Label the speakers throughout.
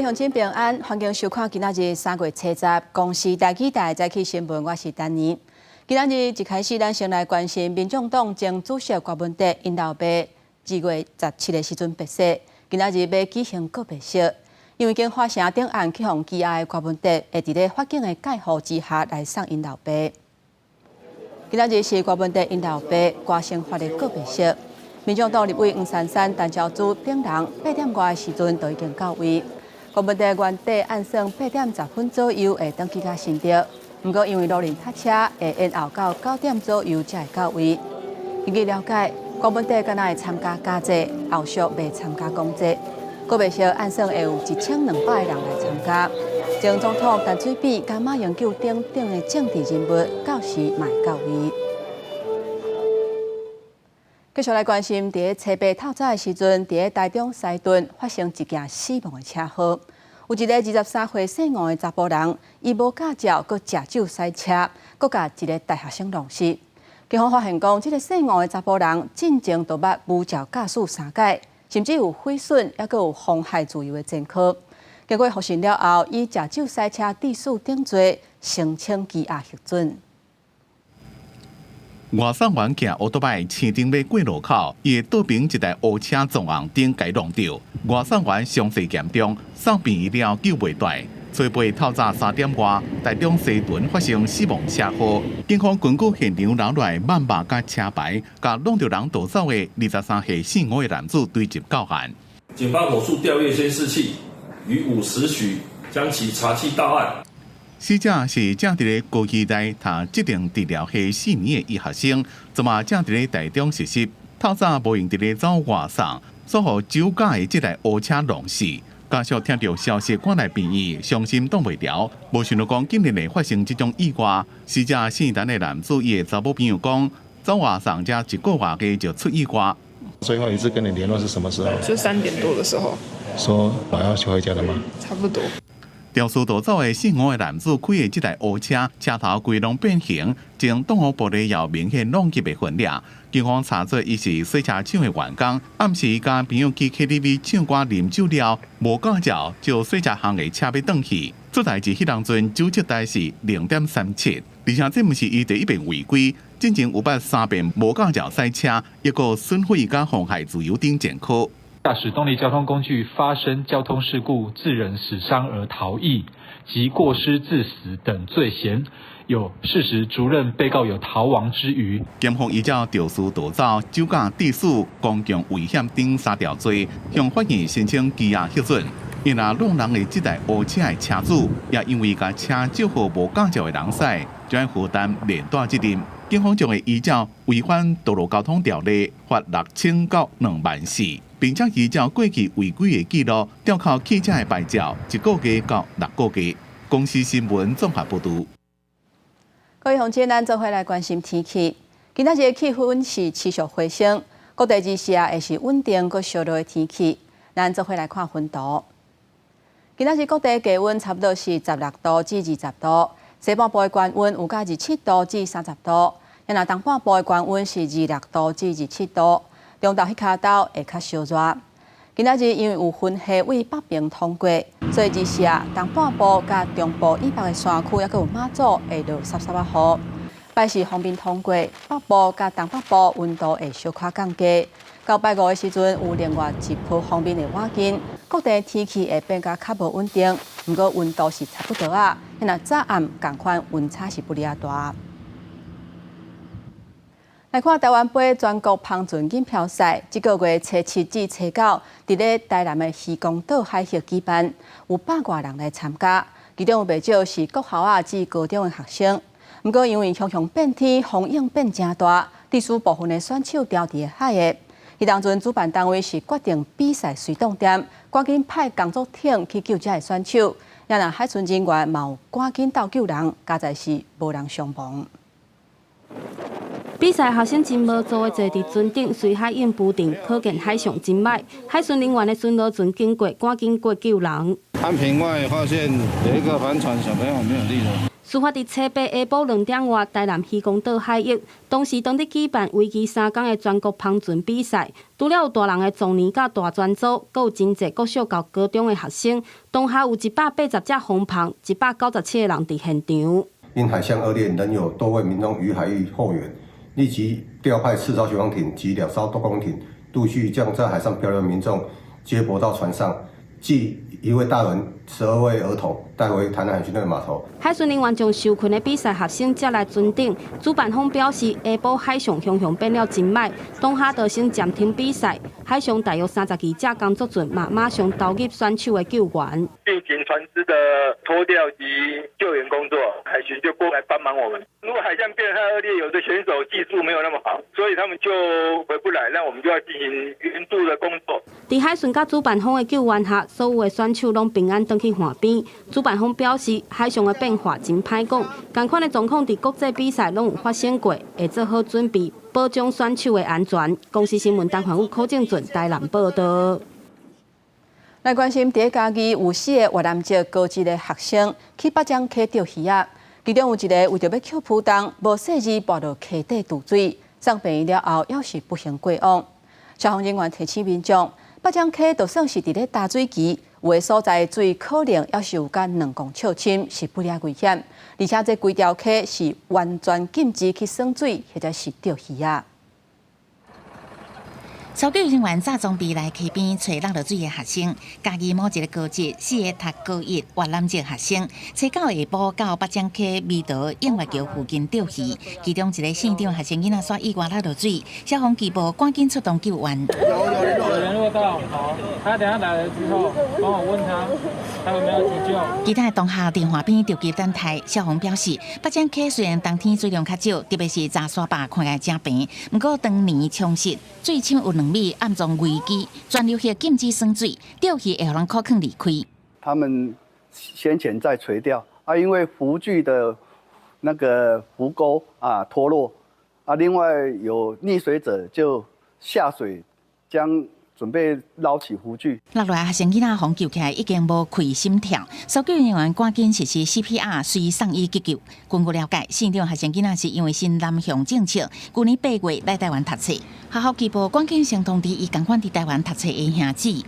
Speaker 1: 位鄉親平安，歡迎收看今仔日3月70公視台語台早起新聞，我是丹妮。今仔日一開始，咱先來關心民眾黨前主席郭文哲𪜶老爸2月17的時陣煏逝，今仔日欲舉行告別式。因為京華城頂案去予羈押的郭文哲，會佇咧法警的戒護之下來送𪜶老爸。今仔日是郭文哲𪜶老爸郭成發的告別式。民眾黨立委黃珊珊、陳昭姿等人8點外的時陣就已經到位。郭文哲原底按算8點10分左右會轉去到新竹，毋過因為路面塞車，會延後到9點左右才會到位。根據了解，郭文哲敢若會參加家祭，後續袂參加講座。告別式按算會有1200個人來參加。前總統陳水扁、佮馬英九等等的政治人物，到時嘛會到位。繼續來關心，佇咧初八透早的時陣，佇咧台中西屯發生一件死亡的車禍。有一个23歲姓吳的查埔人，伊無駕照，閣食酒駛車，閣共一个大學生撞死。警方發現講，這个姓吳的查埔人進前就捌無照駕駛三擺，甚至有毀損，抑閣有妨害自由的前科。經過複審了後，以食酒駛車致死等罪，申請羈押核准。
Speaker 2: 外送員騎歐多擺青燈欲過路口，伊的倒爿一台烏車撞紅燈，共伊挵著。外送員傷勢嚴重，送病院了救袂斷。初八透早3點外，台中西屯發生死亡車禍。警方根據現場留落來謾肉佮車牌，共挵著人逃走的23歲姓吳的男子追緝到案。
Speaker 3: 警方火速調閱監視器，於5時許將其查緝到案。
Speaker 2: 死者是正佇咧高師大讀職能治療系4年的醫學生，昨嘛正佇咧台中實習。透早無閒佇咧走外送，煞予酒駕的這台烏車挵死。家屬聽著消息趕來病院，傷心擋袂牢。無想到講竟然會發生這種意外。死者姓陳的男子，伊的查某朋友講，走外送才一個月間就出意外。
Speaker 4: 最後一次跟你聯絡是什麼時候？
Speaker 5: 就3點多的時候。
Speaker 4: 說我要回家了嗎？
Speaker 5: 差不多。
Speaker 2: 肇事逃走的姓吳的男子開的這台烏車，車頭規攏變形，前擋風玻璃也有明顯挵入的痕跡。警方查出伊是洗車廠的員工，暗時佮朋友去 KTV 唱歌啉酒了，無駕照就洗車行的車欲轉去。出代誌彼當陣酒測值是0.37，而且這毋是伊第一遍違規，進前有捌三遍無駕照駛車，抑閣損毀佮妨害自由等前科。
Speaker 6: 駕駛動力交通工具發生交通事故，致人死傷而逃逸及過失致死等罪嫌，有事實足認被告有逃亡之虞。
Speaker 2: 檢方依照肇事逃走、酒駕致死、公共危險等三條罪，向法院申請羈押核准。因若挵人的這台烏車的車主，也因為共車借予無駕照的人駛，將愛負擔連帶責任。警方將會依照違反道路交通條例，罰6000到2萬4，並且依照過去違規的記錄，吊扣汽車的牌照，一個月到6個月。公視新聞綜合報導。
Speaker 1: 各位鄉親，咱做伙來關心天氣。今仔日的氣溫是持續回升，各地日時會是穩定閣燒熱的天氣。咱做伙來看溫度。今仔日各地低溫差不多是16度至20度，西半部的高溫有到27度至30度，若東半部的高溫是26度至27度。中晝彼跤晝會較燒熱。今仔日因為有雲系對北邊通過，所以日時啊，東半部佮中部以北的山區，抑閣有馬祖會落澀澀仔雨。拜四鋒面通過，北部佮東北部溫度會小可降低。到拜五的時陣，有另外一波鋒面會倚近，各地天氣會變甲較無穩定。毋過溫度是差不多仔，若早暗仝款溫差是不哩仔大。來看台灣杯全國帆船錦標賽，這個月初七至初九，佇咧台南的漁光島海域舉辦，有百外人來參加，其中有袂少是國校仔至高中的學生。毋過因為常常變天，風湧變誠大，致使部分的選手牢佇海的。彼當陣主辦單位是決定比賽隨擋點，趕緊派工作艇去救這个選手。也若海巡人員嘛有趕緊鬥救人，佳哉是無人傷亡。
Speaker 7: 比賽學生真無座的坐佇船頂，隨海湧浮沉，可見海象真䆀。海巡人員的巡邏船經過，趕緊過救人。
Speaker 8: 安平外發現有一個帆船小朋友沒有力了。
Speaker 7: 事發佇初八下晡2點外，台南漁光島海域，當時當咧舉辦為期3工的全國帆船比賽，除了有大人的壯年佮大專組，閣有真濟國小到高中的學生。當下有180隻風帆，197個人佇現場。
Speaker 8: 因海象惡劣，仍有多位民眾於海域後援，立即調派四艘巡防艇及2艘多功能艇，陸續將在海上漂流的民眾接駁到船上。計一位大人、12位兒童帶回台南海巡隊碼頭。
Speaker 7: 海巡人員將受困的比賽學生接來船頂，主辦方表示，下晡海象形象變了真䆀，當下就先暫停比賽。海上大約32隻工作船嘛，馬上投入選手的救援，
Speaker 9: 進行船隻的拖吊及救援工作，海巡就過來幫忙我們。如果海象變得太惡劣，有的選手技術沒有那麼好，所以他們就回不來，那我們就要進行援助的工作。
Speaker 7: 佇海巡佮主辦方的救援下，所有的選手攏平安轉去岸邊。主辦方表示，海上的變化真歹講，仝款的狀況佇國際比賽攏有發生過，會做好準備，保障選手的安全。公視新聞陳環宇、柯正俊台南報導。
Speaker 1: 來關心，佇嘉義有四个越南籍高職的學生去八掌溪釣魚仔，其中有一个為著欲抾浮重，無細膩跋落溪底墮水，送病院了後，猶是不幸過往。消防人員提醒民眾，八掌溪就算是佇咧乾水期，有的所在水可能猶是有佮2公尺深，是不了危險。而且這規條溪是完全禁止去耍水或者是釣魚仔。
Speaker 10: 搜救人員紮裝備來溪邊揣落落水的學生，嘉義某一个高職四个讀高一越南籍學生，初九下晡到八掌溪美德映月橋附近釣魚，其中一个姓張學生囡仔煞意外落落水，消防機步趕緊出動救援。
Speaker 11: 有聯絡到，好，他等下來了之後，幫我問他，他有沒有急救。
Speaker 10: 其他的同學佇岸邊著急等待，消防表示，八掌溪雖然冬天水量較少，特別是閘沙壩看起來誠平，毋過當年沖蝕，水深有2米，暗藏危機，全流域禁止耍水，釣魚會予人苦囥離開。
Speaker 12: 他們先前在垂釣啊，因為浮具的那個浮鈎啊脫落啊，另外有溺水者就下水將準備撈起浮具。
Speaker 10: 落來學生囡仔予救起來已經無氣心跳，搜救人員趕緊實施 CPR，隨送醫急救。根據了解，姓張學生囡仔是因為新南向政策，舊年8月來台灣讀冊，學校機部趕緊先通知伊仝款佇台灣讀冊的兄姊。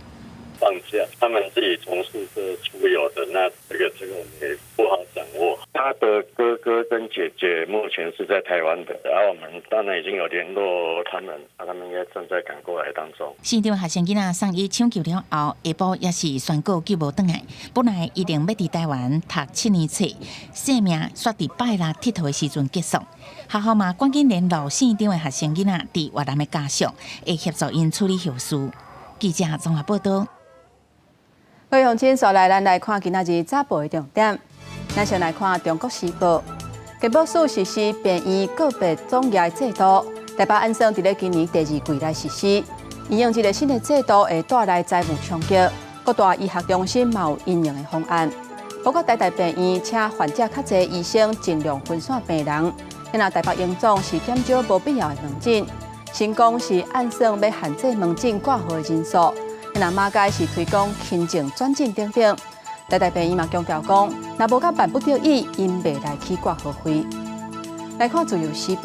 Speaker 13: 放假，他們自己從事這出遊的，那這個我們也不好掌握。他的哥哥跟姐姐目前是在台灣的，然後我們當然已經有聯絡他們，他們應該正在趕過來當中。
Speaker 10: 姓張學生囡仔送醫搶救了後，下晡也是宣告救無轉來。本來一定欲佇台灣讀7年冊，生命煞佇拜六𨑨迌的時陣結束。學校嘛趕緊聯絡姓張的學生囡仔佇越南的家屬，會協助𪜶處理後事。記者綜合報導。
Speaker 1: 各位鄉親，紲來咱來看今仔日早報的重點。咱先來看《中國時報》，健保署實施病院個別總額制度，台北按算佇咧今年第二季來實施。因應這个新的制度會帶來財務衝擊，各大醫學中心嘛有因應的方案，包括台大病院請患者較濟醫生盡量分散病人。若台北榮總是減少無必要的門診，新光是按算欲限制門診掛號的人數。若馬偕是推廣輕症轉診等等，台大病院嘛強調講，若無到萬不得已，𪜶袂來起掛號費。來看《自由時報》，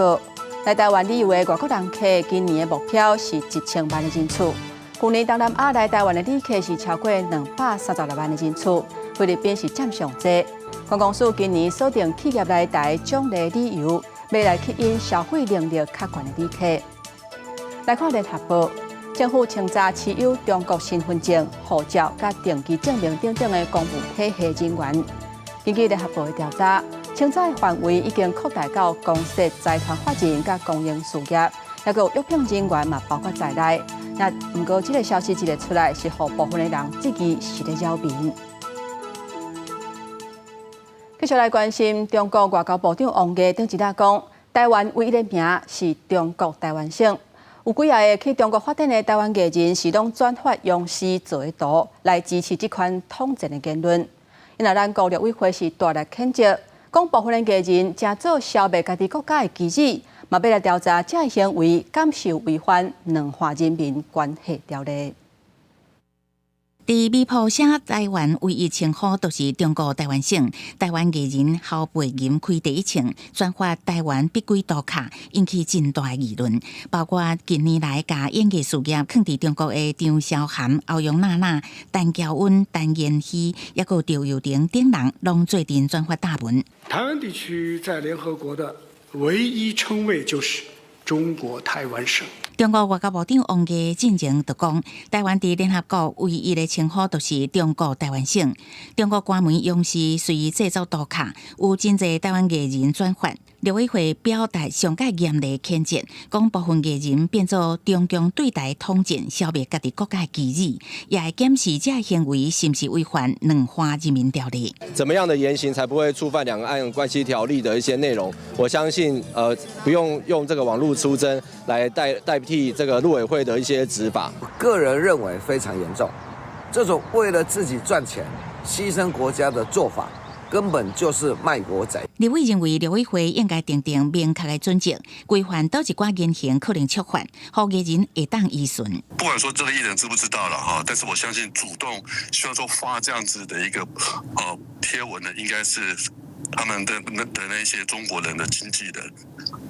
Speaker 1: 來台灣旅遊的外國人客今年的目標是1000萬的人次。去年東南亞來台灣的旅客是超過236萬的人次，菲律賓是佔上濟。觀光署今年鎖定企業來台獎勵旅遊，欲來吸引消費能力較懸的旅客。來看《聯合報》。政府清查持有中國身份證、護照佮登機證明等等的公務體系人員。根據聯合報的調查，清查的範圍已經擴大到公設財團法人佮公營事業，抑閣有約聘人員嘛包括在內。那毋過這个消息一个出來，是予部分的人質疑是咧擾民。繼續來關心中國外交部長王毅頂一日講，台灣唯一的名是中國台灣省。有幾仔個去中國發展的台灣藝人是攏轉發央視做的圖來支持這款統戰的言論。因為咱國立委會是大力譴責，講部分的藝人成做消滅家己國家的棋子，嘛欲來調查這个行為敢是有違反兩岸人民關係條例。
Speaker 10: 佇微博寫台灣唯一稱呼就是中國台灣省，台灣藝人侯貝吟開第一槍，轉發台灣不軌圖卡，引起真大議論。包括近年來共演藝事業囥佇中國的張韶涵、歐陽娜娜、陳喬恩、陳妍希，抑閣趙又廷等人，攏做陣轉發貼文。
Speaker 14: 台灣地區在聯合國的唯一稱謂就是中國台灣省。
Speaker 10: 中國外交部長王毅進前就講，台灣佇聯合國唯一的稱呼就是中國台灣省。中國官媒央視隨意製作圖卡，有真濟台灣藝人轉發。陸委會表達上蓋嚴厲譴責，講部分藝人變做中共對台統戰、消滅家己國家的棋子，也會檢視這行為是毋是違反兩岸人民條例。
Speaker 15: 怎麼樣的言行才不會觸犯兩岸關係條例的一些內容？我相信，不用用這個網路出征來代替這個陸委會的一些執法。
Speaker 16: 個人認為非常嚴重，這種為了自己賺錢、犧牲國家的做法，根本就是賣國賊。
Speaker 10: 立委認為，陸委會應該訂定明確的準則，規範佗一寡言行可能觸犯，予藝人會當依循。
Speaker 17: 不管說這個藝人知不知道了哈，但是我相信主動希望說發這樣子的一個貼文呢，應該是他們的那些中國人的經紀人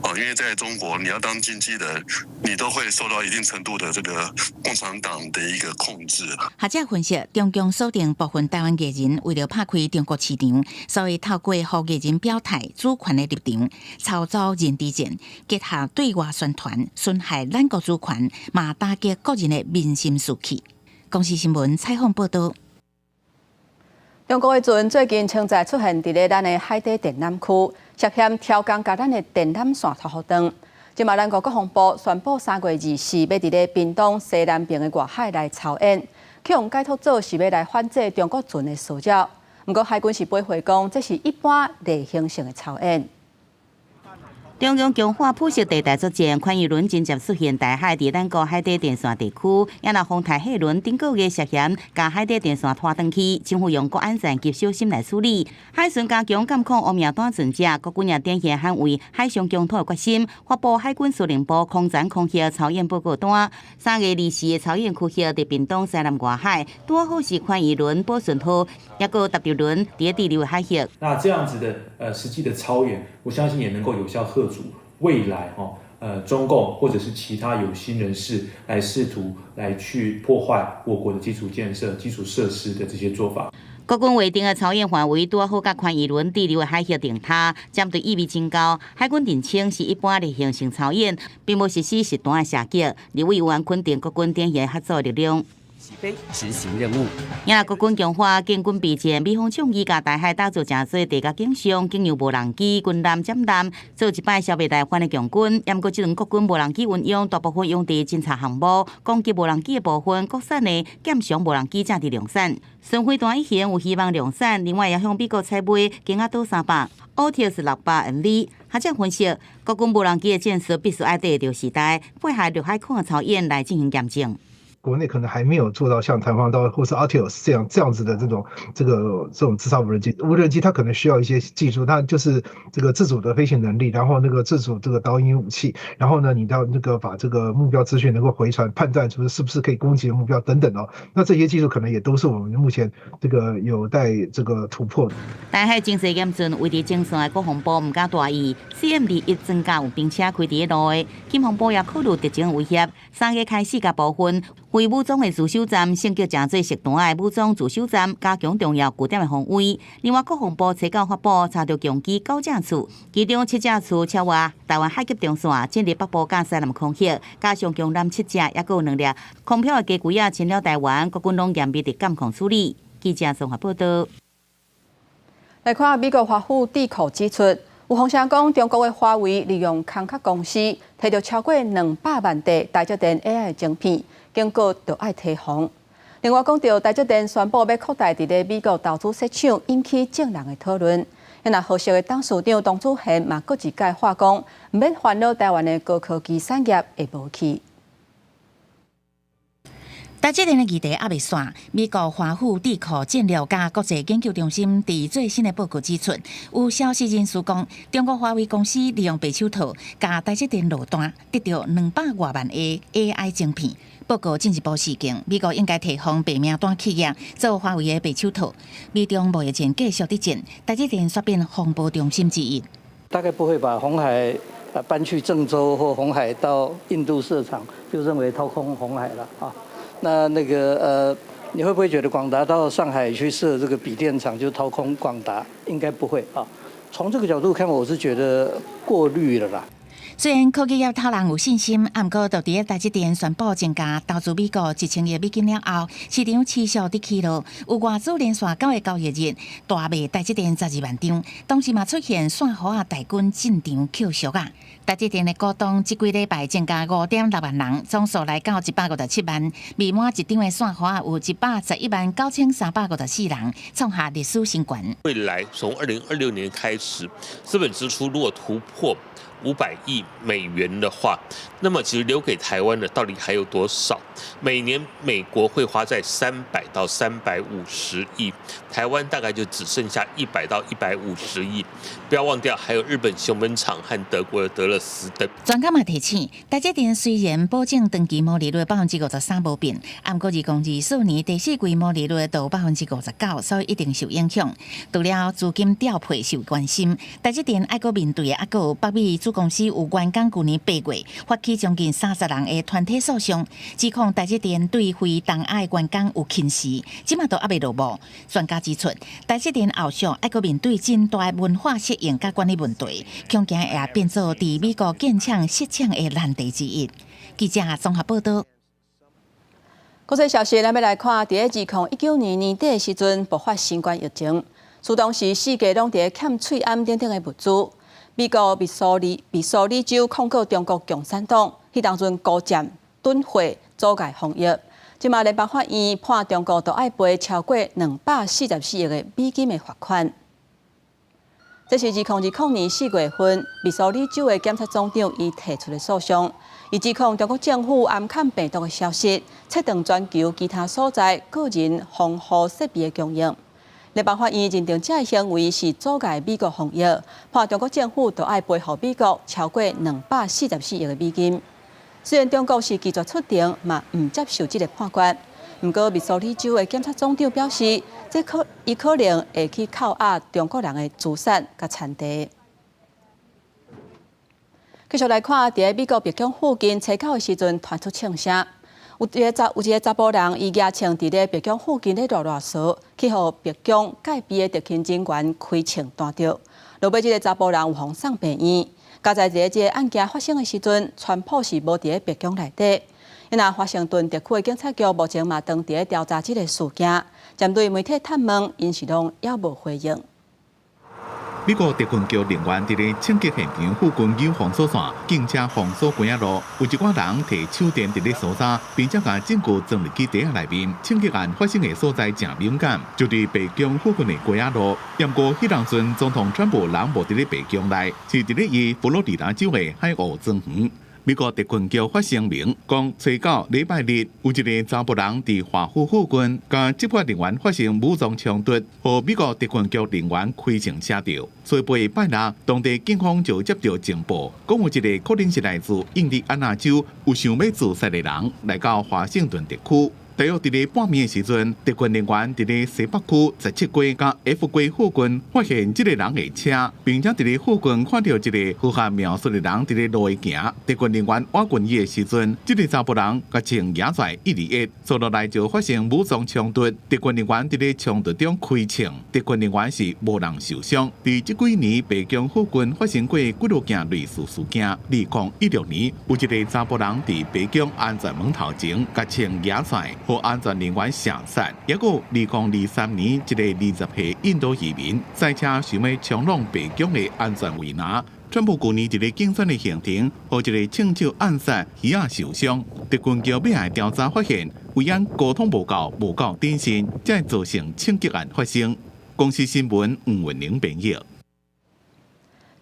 Speaker 17: 哦，因為在中國你要當經紀人，你都會受到一定程度的這個共產黨的一個控制。
Speaker 10: 學者分析，中共鎖定部分台灣藝人，為了拍開中國市場，所以透過予藝人表態主權的立場，操作認知戰，結合對外宣傳，損害咱國主權，嘛打擊國人的民心士氣。公視新聞採訪報道。
Speaker 1: 中國的船最近常在出現佇咧咱的海底電纜區，涉嫌挑工共咱的電纜線拖予斷。這馬咱國國防部宣布3月24欲佇咧屏東西南爿的外海來操演，去予解讀做是欲來反制中國船的騷擾。毋過海軍是駁回講，這是一般例行性的操演。
Speaker 18: 中共強化灰色地帶作戰，寬榆輪真濟出現台海佇咱國海底電線地區，也若風台貨輪頂個月涉嫌共海底電線拖斷去，政府用國安戰級小心來處理。海巡加強監控烏名單船隻，國軍也展現捍衛海上疆土的決心。發布海軍司令部空戰空域操演報告單，3月24的操演區域佇屏東西南外海，拄好是寬榆輪、寶順號，抑閣 W 輪佇滯留的海域。
Speaker 6: 那這樣子的實際的操演，我相信也能夠有效遏阻未來中共或者是其他有心人士來試圖來去破壞我國的基礎建設、基礎設施的這些做法。
Speaker 18: 國軍劃定的操演範圍拄好佮寬榆輪滯留的海域頂跤，針對意味真高。海軍澄清是一般例行性操演，並無實施實彈的射擊。立委委員肯定國軍展現嚇阻力量。
Speaker 19: 起飛執行任務。
Speaker 18: 也國軍強化建軍備戰，美方倡議共台海打造成做地角景象，經由無人機、軍艦、艦艦做一擺消滅台灣的共軍。毋過這輪國軍無人機運用大部分用佇偵察項目，攻擊無人機的部分，國產的劍翔無人機正佇量產。巡飛彈已經有希望量產，另外也向美國採買鷹仔島300、奧特斯600 MV。學者分析，國軍無人機的戰術必須愛綴著時代，配合陸海空的操演來進行驗證。
Speaker 20: 國內可能還沒有做到像彈簧刀或是 Artios 這樣子的這種自殺無人機，無人機它可能需要一些技術，它就是這個自主的飛行能力，然後那個自主這個導引武器，然後呢，你到那個把這個目標資訊能夠回傳，判斷出是不是可以攻擊的目標等等哦，那這些技術可能也都是我們目前這個有待這個突破的。
Speaker 18: 台海情勢嚴峻，位佇前線的國防部毋敢大意，CM21裝甲運兵車開佇路的，國防部也考慮敵情威脅，3月開始共部分非武裝的自守站升級成做實彈的武裝自守站，加強重要據點的防衛。另外，國防部初九發布查著共機九架次，其中七架次超越台灣海峽中線，進入北部佮西南空域，加上強艦七隻，抑閣有兩粒空飄的雞胿仔侵了台灣，國軍攏嚴密佇監控處理。記者綜合報道。
Speaker 1: 來看美國華府智庫指出，有風聲講中國的華為利用空殼公司提著超過200萬塊台積電 AI 晶片，警告著愛提防。另外講著台積電宣布欲擴大佇咧美國投資設廠，引起眾人的討論。那和碩的董事長董子賢嘛，閣一擺話講，毋免煩惱台灣的高科技產業會無去。
Speaker 10: 台積電的議題猶未煞，美國華府智庫戰略佮國際研究中心佇最新的報告指出，有消息人士講，中國華為公司利用白手套共台積電落單，得著200外萬個 AI 晶片。報告進一步示警，美國應該提防白名單企業做華為的白手套。美中貿易戰繼續佇戰，台積電煞變風暴中心之一。
Speaker 21: 大概不會把鴻海搬去鄭州或鴻海到印度設廠，就認為掏空鴻海了啊。那個，你會不會覺得廣達到上海去設這個筆電廠就掏空廣達？應該不會啊。從這個角度看，我是覺得過慮了啦。
Speaker 10: 雖然科技業頭人有信心，毋過就佇咧台積電宣布增加投資美國1000億美金了後，市場持續佇起落，有外資連續九個交易日大賣台積電12萬張，同時嘛出現散戶仔大軍進場抾俗仔。台積電的股東這幾禮拜增加5.6萬人，總數來到157萬，未滿一張的散戶仔有1,119,354人，創下歷史新高。
Speaker 22: 未來從2026年開始，資本支出如果突破500億美元的話，那麼其實留給台灣的到底還有多少？每年美國會花在300到350億，台灣大概就只剩下100到150億。不要忘掉，還有日本熊本廠和德國的德勒斯登。
Speaker 10: 專家嘛提醒，台積電雖然保證長期毛利率53%無變，毋過2024年第四季毛利率到59%，所以一定受影響。除了資金調配受關心，台積電愛閣面對的猶閣有北美子公司有員工舊年8月發起將近30人的團體訴訟，指控台積電對非東亞的員工有輕視，這馬都猶未落幕。專家指出，台積電後續愛閣面對真大文化適應佮管理問題，恐驚會變做佇美國建廠設廠的難題之一。記者綜合報導。
Speaker 1: 國際消息，咱欲來看，佇2019年年底的時陣，爆發新冠疫情，彼當時世界攏佇咧欠喙罨等等的物資。美國密蘇里州控告中國共產黨，彼當陣勾佔囤貨，阻礙防疫。這馬聯邦法院判中國著愛賠超過244億的美金的罰款。這是2020年4月份，密蘇里州的檢察總長伊提出的訴訟，伊指控中國政府掩藏病毒的消息，切斷全球其他所在個人防護設備的供應。聯邦法院認定這个行為是阻礙美國防疫，判中國政府著愛賠予美國超過244億的美金。雖然中國是拒絕出庭，嘛毋接受這個判決。毋過密蘇里州的檢察總長表示，這可伊可能會去扣押中國人的資產佮田地。繼續來看，佇咧美國白宮附近，初九的時陣傳出槍聲，有一個查埔人，伊舉槍佇咧白宮附近咧賴賴趖，去予白宮戒備的特勤人員開槍彈著。落尾這个查埔人有予送病院。佳哉佇咧這个案件發生的時陣，川普是無佇咧白宮內底。因華盛頓特區的警察局目前嘛正佇咧調查這个事件，針對媒體探問，𪜶是攏猶無回應。
Speaker 2: 美國特勤局人員佇咧槍擊現場附近有封鎖線，警車封鎖街仔路，有一寡人提手電佇咧搜查，並且共證據裝入去袋仔內面。槍擊案發生的所在誠敏感，就佇白宮附近的街仔路。毋過，彼當陣總統川普人無佇咧白宮內，是佇咧伊佛羅里達州的海湖莊園。美國特勤局發聲明講，初九禮拜日有一个查埔人佇華府附近，佮執法人員發生武裝衝突，予美國特勤局人員開槍射著。初八拜六，當地警方就接到情報，講有一个可能是來自印第安納州有想欲自殺的人來到華盛頓特區。大約佇咧半暝的時陣，特勤人員佇咧西北區17街佮 F 街附近發現這个人的車，並且佇咧附近看著一个符合描述的人佇咧路的行。特勤人員倚近伊的時陣，這个查埔人共槍舉出來1-2-1，接落來就發生武裝衝突。特勤人員佇咧衝突中開槍，特勤人員是無人受傷。佇這幾年，白宮附近發生過幾若件類似事件。2016年，有一个查埔人佇白宮安全門頭前共槍舉出來，予安全人員射殺。抑閣2023年，一个20歲印度移民賽車想欲衝挵白宮的安全圍欄。川普舊年佇咧競選的現場，予一个槍手暗殺，耳仔受傷。特勤局尾仔調查發現，維安溝通無夠，無夠謹慎，才會造成槍擊案發生。公視新聞吳文玲編譯。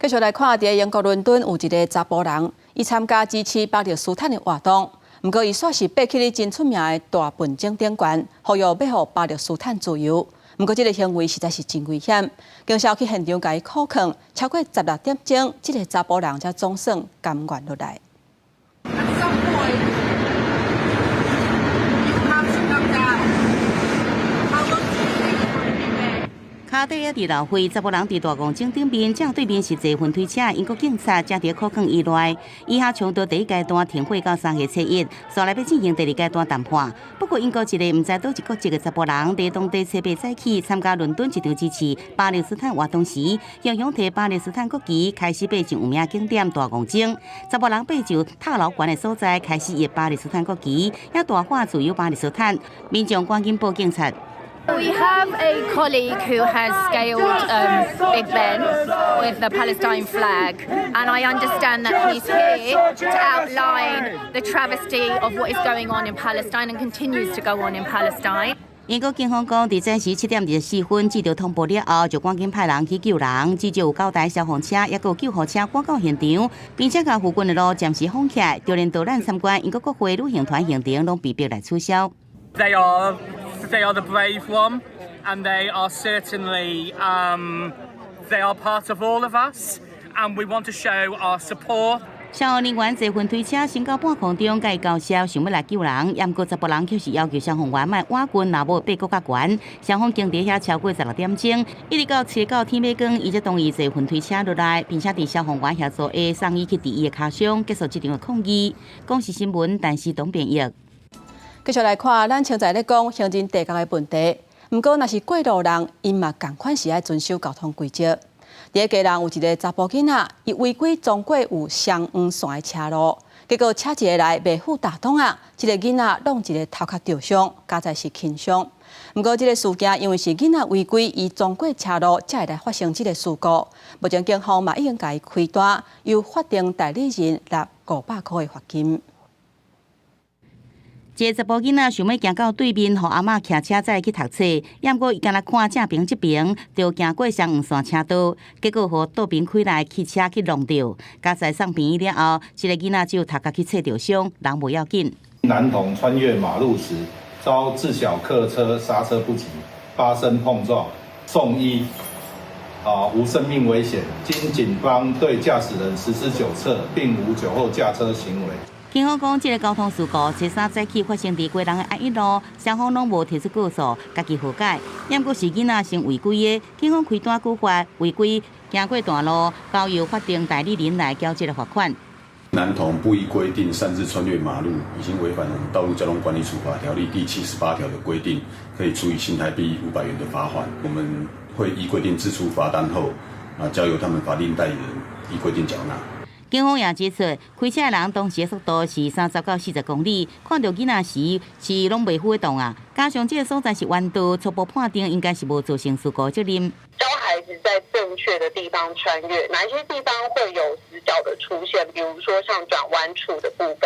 Speaker 1: 繼續來看，佇英國倫敦有一个查埔人，伊參加支持巴勒斯坦的活動。毋過伊煞是爬去咧真出名的大笨鐘頂懸，呼籲欲予巴勒斯坦自由。毋過這个行為實在是真危險，警消去現場共伊扣銬，超過16點鐘，這个查埔人才總算甘願落來。
Speaker 3: At some point, you have to come down. How long do you think you're going to be there?
Speaker 18: 跤底也佇鬧會，查埔人佇大戇鐘頂面，正對面是坐雲推車的英國警察，正佇扣銬伊內。以下衝突第一階段停火到3月7日，接下來欲進行第二階段談判。不過，英國一個毋知佗一國籍的查埔人，佇當地初八早起參加倫敦一場支持巴勒斯坦活動時，雄雄提巴勒斯坦國旗，開始爬上有名景點大戇鐘。查埔人爬上塔樓懸的所在，開始挹巴勒斯坦國旗，也大喊自由巴勒斯坦。民眾趕緊報警察。
Speaker 4: We have a colleague who has scaled Big Ben with the Palestine flag, and I understand that he's here to outline the travesty of what is going on in Palestine and continues to go on in Palestine.
Speaker 18: 英國警方講，佇早時7點24分接到通報了後，就趕緊派人去救人，至少有九台消防車，抑閣有救護車趕到現場，並且共附近的路暫時封起來，就連導覽參觀英國國會旅行團行程攏被迫來取消。
Speaker 23: They are the brave one, and they are certainly they are part of all of us, and we want to show our support.
Speaker 18: 消防人員坐雲推車升到半空中，共伊交涉，想欲來救人，毋過查埔人卻是要求消防員莫倚近，若無會爬閣較懸。雙方堅持遐超過16點鐘，一直到吹到天欲光，伊才同意坐雲推車落來，並且佇消防員協助下送伊去治伊的跤傷，結束這場的抗議。公視新聞，陳思東編譯。
Speaker 1: 繼續來看，咱現在咧講行人地角的問題。毋過，若是過路人，𪜶嘛仝款是愛遵守交通規則。佇咧基隆有一个查埔囡仔，伊違規鑽過有雙黃線的車路，結果車一个來袂赴大擋仔，這个囡仔挵一个頭殼著傷，佳哉是輕傷。毋過，這个事件因為是囡仔違規，伊鑽過車路，才會來發生這个事故。目前警方嘛已經共伊開單，由法定代理人納500箍的罰金。
Speaker 18: 一个查埔囡仔想欲行到對面，予阿嬤騎車載去讀冊，毋過伊干焦看正爿這爿，就行過雙黃線車道，結果予倒爿開來汽車去挵著，佳哉送病院了後，這个囡仔只有頭殼去切著傷，人無要緊。
Speaker 24: 男童穿越馬路時，遭自小客車剎車不及，發生碰撞，送醫，無生命危險。經警方對駕駛人實施酒測，並無酒後駕車行為。
Speaker 18: 警方講，這个交通事故初三早起發生佇基隆的安一路，雙方攏無提出告訴，家己和解。毋過是囡仔先違規的，警方開單處罰違規行過大路，交由法定代理人來繳這个罰款。
Speaker 25: 男童不依規定擅自穿越馬路，已經違反我們《道路交通管理處罰條例》第78條的規定，可以處以新台幣500元的罰款。我們會依規定制出罰單後，交由他們法定代理人依規定繳納。
Speaker 18: 警方也指出，開車的人當時的速度是30到40公里，看著囡仔時是攏袂赴會動啊。加上這个所在是彎道，初步判定應該是無造成事故責任。
Speaker 26: 教孩子在正確的地方穿越，哪一些地方會有死角的出現？比如說像轉彎處的部分，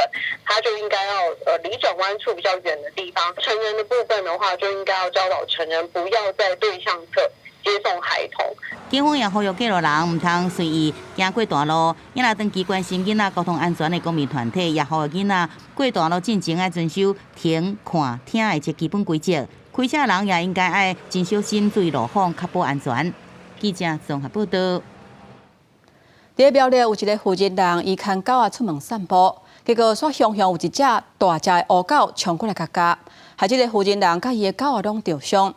Speaker 26: 他就應該要離轉彎處比較遠的地方。成人的部分的話，就應該要教導成人不要在對向側接送孩童。
Speaker 18: 警方也呼籲過路人毋通隨意行過大路。也若長期關心囡仔交通安全的公民團體，也呼籲囡仔過大路進前愛遵守停、看、聽的這基本規則。開車人也應該愛真小心，注意路況，確保安全。記者綜合報道。
Speaker 1: 佇苗栗有一个負責人，伊牽狗仔出門散步，結果煞雄雄有一隻大隻的烏狗衝過來共咬，害這个負責人佮伊的狗仔攏著傷。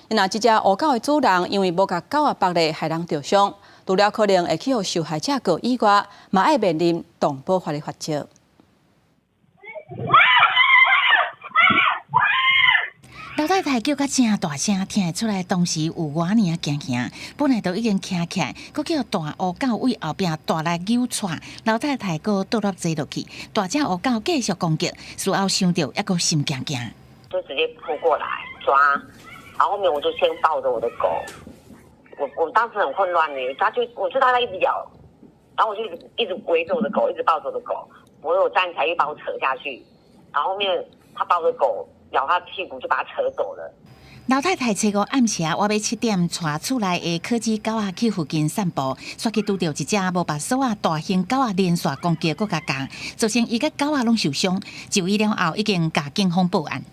Speaker 1: 若這隻烏狗的主人因為無共狗仔縛咧，害人著傷，除了可能會去予受害者告以外，嘛愛面臨動保法的罰則。
Speaker 10: 老太太叫甲誠大聲，聽會出來當時有偌爾仔驚嚇。本來都已經驚起來，閣叫大烏狗對後壁大力扭掣，老太太閣倒落坐落去，大隻烏狗繼續攻擊，事後想著猶閣心驚驚。
Speaker 27: 就直接撲過來抓，然後後面我就先抱着我的狗，我當時很混亂呢，他就我知道他一直咬，然後我就一直一直圍着我的狗，一直抱着我的狗，我有站起來又把我扯下去，然後後面他抱着狗咬他屁股就把他扯走了。
Speaker 10: 老太太初五暗時外欲7點，帶厝內的柯基狗仔去附近散步，煞去拄著一隻無縛鎖仔大型狗仔連續攻擊，閣共咬，造成伊佮狗仔攏受傷。就醫了後，已經共警方報案。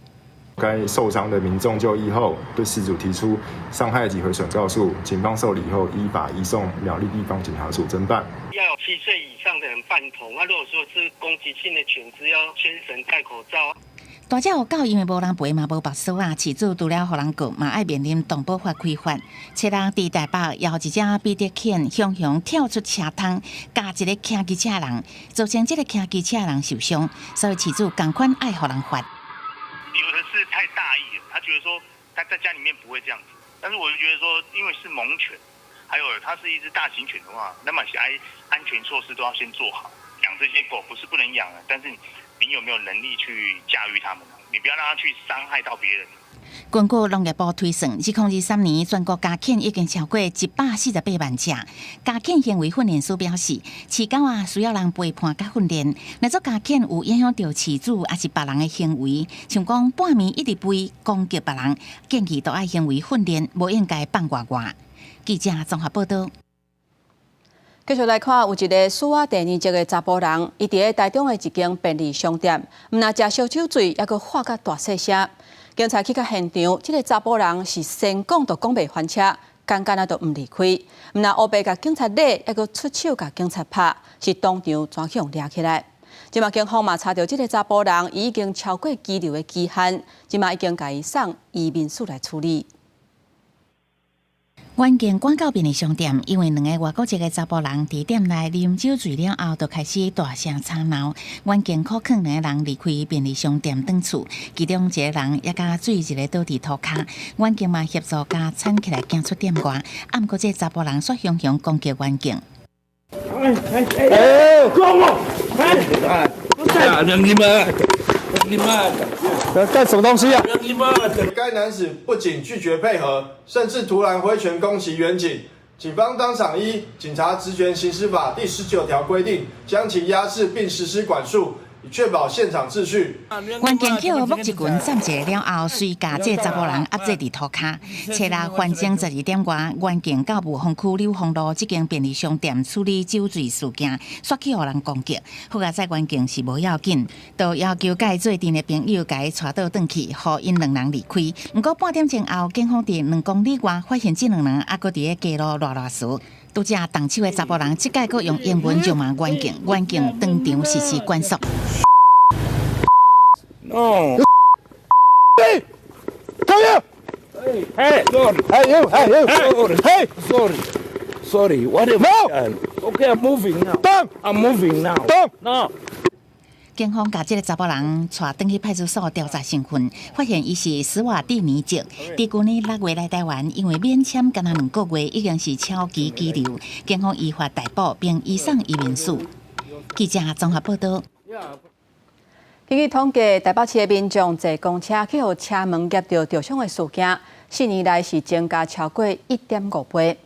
Speaker 5: 該受傷的民眾就醫後，對事主提出傷害及毀損告訴，警方受理後，依法移送苗栗地方警察署偵辦。
Speaker 7: 要有7歲以上的人伴同，啊，如果說是攻擊性的犬隻，要牽繩戴口罩。
Speaker 10: 大隻烏狗因為無人陪嘛，無縛鎖仔，飼主除了予人告，嘛愛面臨動保法開罰。七日佇台北，有一隻比特犬雄雄跳出車窗，咬一个騎機車人，造成這个騎機車人受傷，所以飼主仝款愛予人罰。
Speaker 7: 有的是太大意了，他覺得說他在家裡面不會這樣子，但是我就覺得說，因為是猛犬，還有它是一隻大型犬的話，那麼安全措施都要先做好。養這些狗不是不能養啊，但是你有沒有能力去駕馭它們？你不要讓它去傷害到別人。
Speaker 10: 根據農業部推算，2023年全國家犬已經超過148萬隻。家犬行為訓練師表示，飼狗仔需要人陪伴佮訓練。若做家犬有影響著飼主抑是別人的行為，像講半暝一直吠攻擊別人，建議都愛行為訓練，無應該放外外。記者綜合報道。
Speaker 1: 繼續來看，有一个斯瓦蒂尼籍的查埔人，伊佇咧台中的一間便利商店，毋但食燒酒醉，猶閣喊甲大細聲。警察去到現場，這个查埔人是先講都講袂還車，簡單仔都毋離開，毋但烏白共警察禮，猶閣出手共警察拍，是當場抓去予掠起來。這馬警方嘛查著這个查埔人，伊已經超過羈留的期限，這馬已經共伊送移民署來處理。
Speaker 10: 遠景趕到便利商店，因為兩个外國籍的查埔人佇店內啉酒醉了後，就開始大聲吵鬧。員警苦勸兩个人離開便利商店轉厝，其中一个人也共水一个倒佇塗跤。員警嘛協助共攙起來行出店外，毋過這个查埔人煞雄雄攻擊員警。
Speaker 8: 哎哎哎！過我！哎！你們，你們
Speaker 9: 幹什麼東西啊？
Speaker 11: 該男子不僅拒絕配合，甚至突然揮拳攻擊員警。警方當場依《警察職權行使法》第19條規定，將其押置並實施管束，以確保現場秩序。
Speaker 10: 員警去予木一群站一下了後，隨共這查埔人壓制佇塗跤。初六環境12點外，員警到霧峰區柳豐路這間便利商店處理酒醉事件，煞去予人攻擊。好佳哉員警是無要緊，就要求共伊做陣的朋友共伊帶倒轉去，予𪜶兩人離開。毋過半點鐘後，警方佇2公里外發現這兩人猶閣佇咧街路賴賴趖。拄才動手的查埔人，這擺閣用英文辱罵員警，員警當場實施管束。
Speaker 8: No. Hey, come here. Hey, sorry. Hey, you, hey, you. Sorry. Hey, sorry. Sorry. What have I done? Okay, I'm moving now. Stop. I'm moving now. Stop. No.
Speaker 10: 警方共這个查埔人帶轉去派出所調查身份，發現伊是斯瓦蒂尼籍，佇舊年6月來台灣，因為免簽，敢若2個月已經是超期羈留，警方依法逮捕並移送移民署。記者綜合報道。
Speaker 1: 根據統計，台北市的民眾坐公車去予車門夾著著傷的事件，4年來是增加超過1.5倍。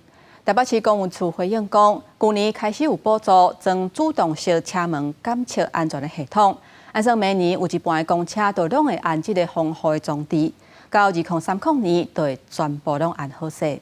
Speaker 1: 台北市公務處回應講，舊年開始有補助裝主動式車門檢測安全的系統，按算明年有一半的公車都攏會安這个防護的裝置，到2030年就會全部攏安好勢。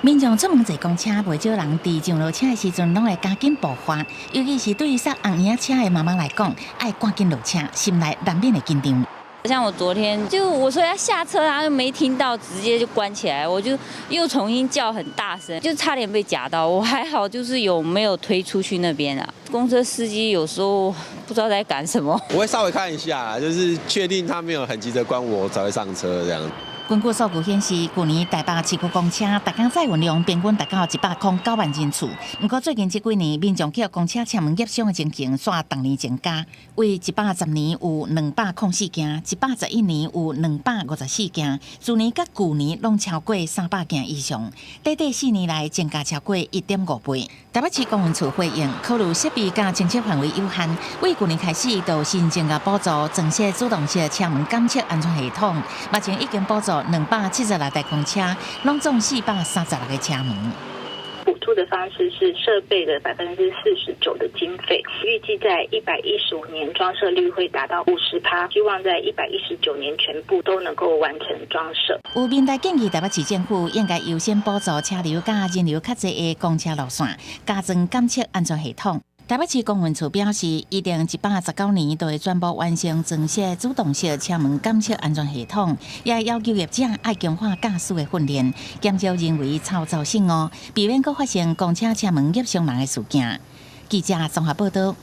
Speaker 10: 民眾出門坐公車，袂少人佇上落車的時陣，攏會加緊步伐。尤其是對於捒紅嬰仔車的媽媽來講，愛趕緊落車，心內難免會緊張。
Speaker 12: 像我昨天就我說要下車，他又沒聽到，直接就關起來，我就又重新叫很大聲，就差點被夾到。我還好，就是有沒有推出去那邊啊？公車司機有時候不知道在趕什麼。
Speaker 15: 我會稍微看一下，就是確定他沒有很急著關我，我才會上車這樣。
Speaker 10: 根據數據顯示，舊年台北市區公車逐工載運量平均達到109萬人次。毋過最近這幾年，民眾去予公車車門夾傷的情形，煞逐年增加。為110年有204件，111年有254件，去年佮舊年攏超過300件以上。短短4年來增加超過1.5倍。台北市公務處回應，考慮設備佮偵測範圍有限，為舊年開始就新增共補助裝設主動式車門檢測安全系統，目前已經補助276台公車，攏總436個車門。
Speaker 26: 補助
Speaker 6: 付的方式是設備的49%的經費，預計在115年裝設率會達到50%，希望在119年全部都能夠完成裝設。
Speaker 10: 有民代建議台北市政府應該優先補助車流佮人流較濟的公車路線，加裝監測安全系統。台北市公運處表示，預定119年就會全部完成裝設主動式車門監測安全系統，也要求業者愛強化駕駛的訓練，減少人為操作失誤，避免閣發生公車車門壓傷人的事件。記者綜合報道。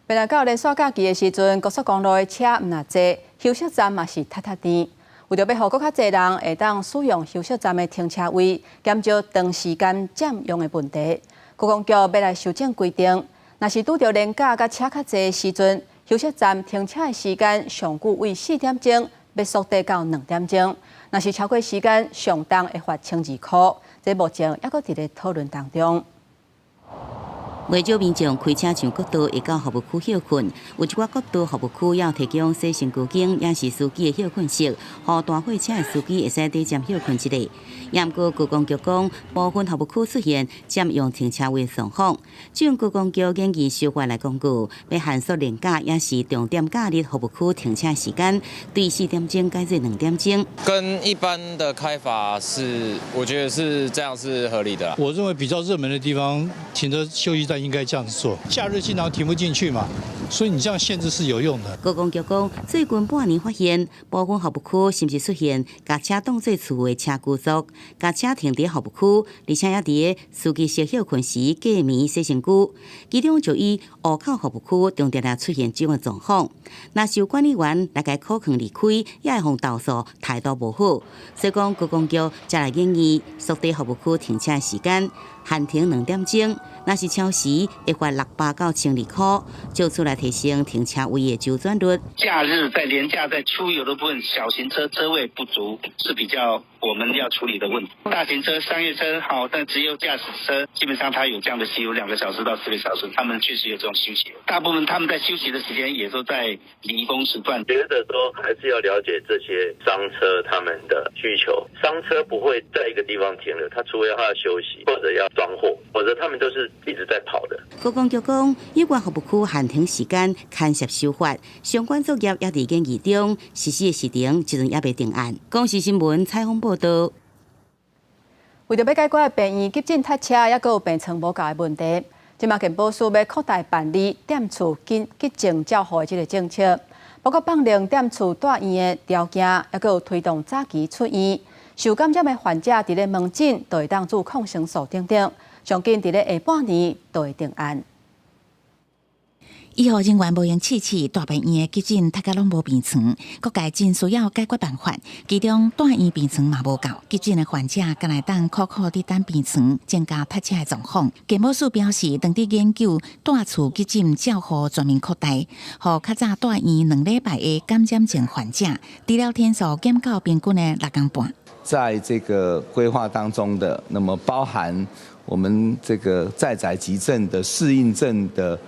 Speaker 1: 本來到連續假期的時陣，高速公路的車毋若濟，休息站嘛是塞塞甜。為著欲予閣較濟人會當使用休息站的停車位，減少長時間佔用的問題，觀光局欲來修正規定，若是拄著連假佮車較濟的時陣，休息站停車的時間上久為4點鐘，欲縮短到2點鐘；若是超過時間，上重會罰1200塊。這目前猶閣佇咧討論當中。
Speaker 18: 袂少民眾開車上國道會到服務區歇睏，有一寡國道服務區也有提供洗身軀間，也是司機的歇睏室，予大貨車的司機會使短暫歇睏一下。毋過觀光局講，部分服務區出現佔用停車位的狀況，轉觀光局研議修法來公告，欲限縮連假也是重點假日服務區停車時間，對4點鐘改做2點鐘。
Speaker 13: 跟一般的開法是，我覺得是這樣是合理的。
Speaker 14: 我認為比較熱門的地方停車休息站應該這樣子做，假日經常停不進去嘛，所以你這樣限制是有用的。
Speaker 18: 觀光局講，最近半年發現部分服務區甚至出現共車當做厝的車居族，共車停佇服務區，而且也佇司機室歇睏時過暝洗身軀，其中就以湖口服務區重點來出現這種狀況。若是有管理員來共苦勸離開，也會予投訴態度無好。所以講，觀光局才來建議縮短服務區停車時間，限停2點鐘。若是超時，會罰600到1200塊，借此來提升停車位的周轉率。
Speaker 16: 假日在連假在出遊的部分，小型車車位不足是比較我們要處理的問題。大型車、商業車好，但只有駕駛車，基本上它有這樣的需求，2個小時到4個小時，他們確實有這種需求。大部分他們在休息的時間也都在離峰時段。
Speaker 17: 覺得說還是要了解這些商車他們的需求。商車不會在一個地方停留，他除非他要休息或者要裝貨，否則他們都是一直在跑的。
Speaker 18: 觀光局講，有關服務區限停時間牽涉修法，相關作業也佇研議中，實施的時程這陣猶未定案。公視新聞採訪報道。
Speaker 1: 為著欲解決病院急診塞車，猶閣有病床無夠的問題，這馬健保署欲擴大辦理踮厝緊急症照護的這个政策，包括放寬踮厝蹛院的條件，猶閣有推動早期出院。受感染的患者佇咧門診就會當注抗生素等等，上緊佇咧下半年就會定案。
Speaker 10: 醫護人員無閒試試，大病院的急診塞甲攏無病床，各界真需要解決辦法。其中蹛院病床嘛無夠，急診的患者敢若會當苦苦佇等病床，增加塞車的狀況。健保署表示，當佇研究蹛厝急診照護全面擴大，予較早蹛院2禮拜的感染症患者，治療天數減到平均的6工半。
Speaker 19: 在這個規劃當中的，那麼包含我們這個在宅急症的適應症的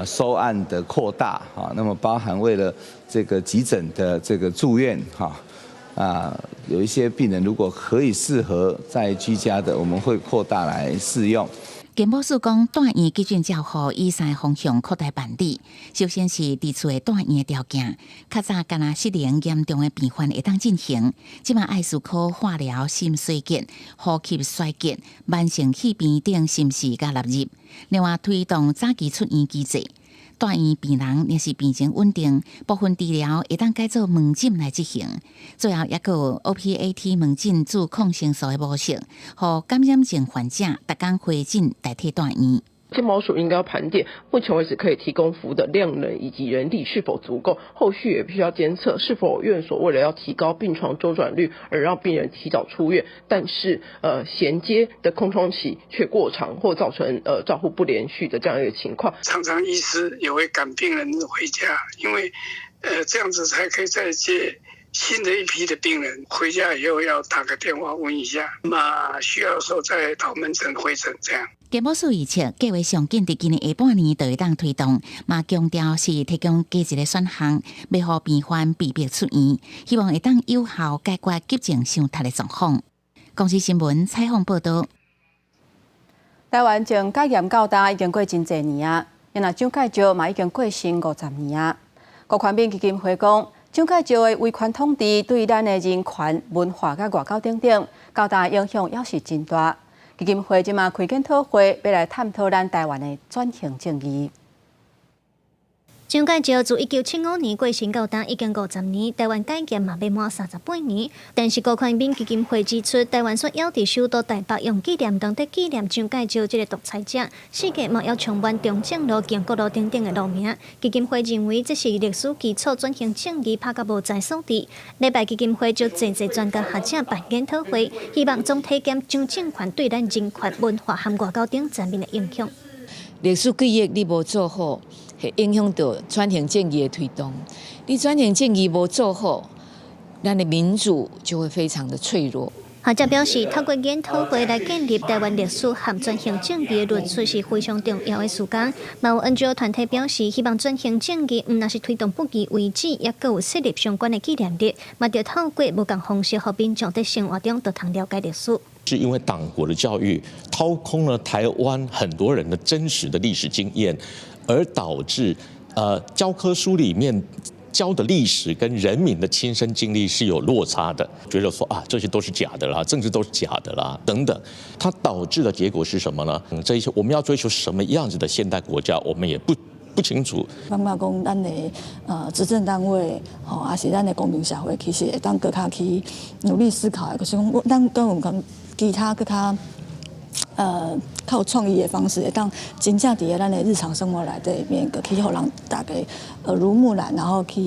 Speaker 19: 收案的擴大，哈，那麼包含為了這個急診的這個住院，哈，啊，有一些病人如果可以適合在居家的，我們會擴大來試用。
Speaker 10: 健保署講，蹛院急診照護以三个方向擴大辦理。首先是佇厝的蹛院的條件，較早敢若失能嚴重的病患會當進行，這馬愛思考化療、心衰竭、呼吸衰竭、慢性氣病等，是毋是共納入？另外推動早期出院機制，蹛院病人若是病情穩定，部分治療會當改做門診來執行。最後，猶閣有 OPAT 門診注抗生素的模式，予感染症患者逐工回診代替蹛院。
Speaker 20: 健保署應該要盤點目前為止可以提供服務的量能以及人力是否足夠，後續也必須要監測是否院所為了要提高病床週轉率而讓病人提早出院，但是銜接的空窗期卻過長，或造成照護不連續的這樣一個情況。
Speaker 28: 常常醫師也會趕病人回家，因為這樣子才可以再接新的一批的病人。回家以後要打個電話問一下，那需要的時候再到門診回診這樣。
Speaker 10: 健保署預測計劃上緊佇今年下半年就會當推動，嘛強調是提供加一个選項，欲予病患被迫出院，希望會當有效解決急症傷塞的狀況。公視新聞採訪報道。
Speaker 1: 台灣從解嚴到今已經過真濟年啊，若蔣介石嘛已經過身50年啊。郭寬敏基金會講，蔣介石的威權統治對咱的人權、文化佮外交等等，到今影響猶是真大。基金會這馬開研討會，欲來探討咱台灣的轉型正義。
Speaker 2: 蔣介石自1975年過身到今已經50年，台灣解嚴嘛欲滿38年。但是辜寬敏基金會指出，台灣煞猶佇首都台北用紀念堂佇紀念蔣介石這个獨裁者，四界嘛猶充滿中正路、建國路等等的路名。基金會認為這是歷史基礎轉型正義拍甲無知所佇。禮拜基金會就濟濟專家學者辦研討會，希望總體檢蔣政權對咱人權、文化和外交等層面的影響。
Speaker 3: 歷史記憶你無做好，會影響到轉型正義的推動。你轉型正義無做好，咱的民主就會非常的脆弱。
Speaker 2: 學者表示，透過研討會來建立台灣歷史和轉型正義的論述是非常重要的事工。嘛有 NGO 團體表示，希望轉型正義毋但是推動不義遺址，也閣有設立相關的紀念日，嘛著透過無仝方式，予民眾佇生活中都通了解歷史。
Speaker 4: 是因為黨國的教育掏空了台灣很多人的真實的歷史經驗，而導致教科書裡面教的歷史跟人民的親身經歷是有落差的，覺得說啊，這些都是假的啦，政治都是假的啦，等等，它導致的結果是什麼呢？這一些我們要追求什麼樣子的現代國家，我們也不清楚。
Speaker 21: 感覺講，咱的執政單位吼，抑是咱的公民社會，其實會當閣較去努力思考的，就是講，咱閣有講其他閣較較有創意的方式，會當真正佇咱的日常生活內底面，閣去予人大家耳濡目染，然後去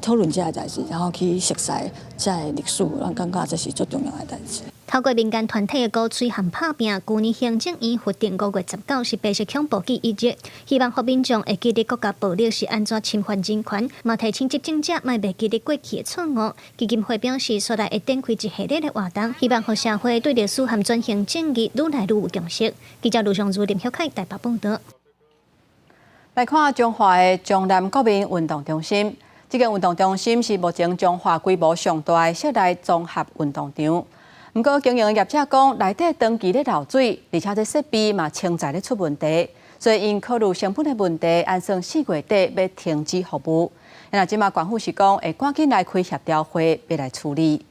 Speaker 21: 討論這个代誌，然後去熟悉這个歷史，咱感覺這是最重要的代誌。
Speaker 2: 透過民間團體的鼓吹和拍拚，舊年行政院核定5月19是白色恐怖記憶日，希望予民眾會記得國家暴力是按怎侵犯人權，嘛提醒執政者莫袂記得過去的錯誤。基金會表示，紲來會展開一系列的活動，希望予社會對歷史和轉型正義愈來愈有共識。記者盧尚如、林曉凱台北報導。
Speaker 1: 來看彰化的彰南國民運動中心，這個運動中心是目前彰化規模上大的室內綜合運動場。毋過經營業者講，內底長期咧漏水，而且這設備嘛常在咧出問題，所以𪜶考慮成本的問題，按算4月底欲停止服務。若這馬縣府是講會趕緊來開協調會，欲來處理。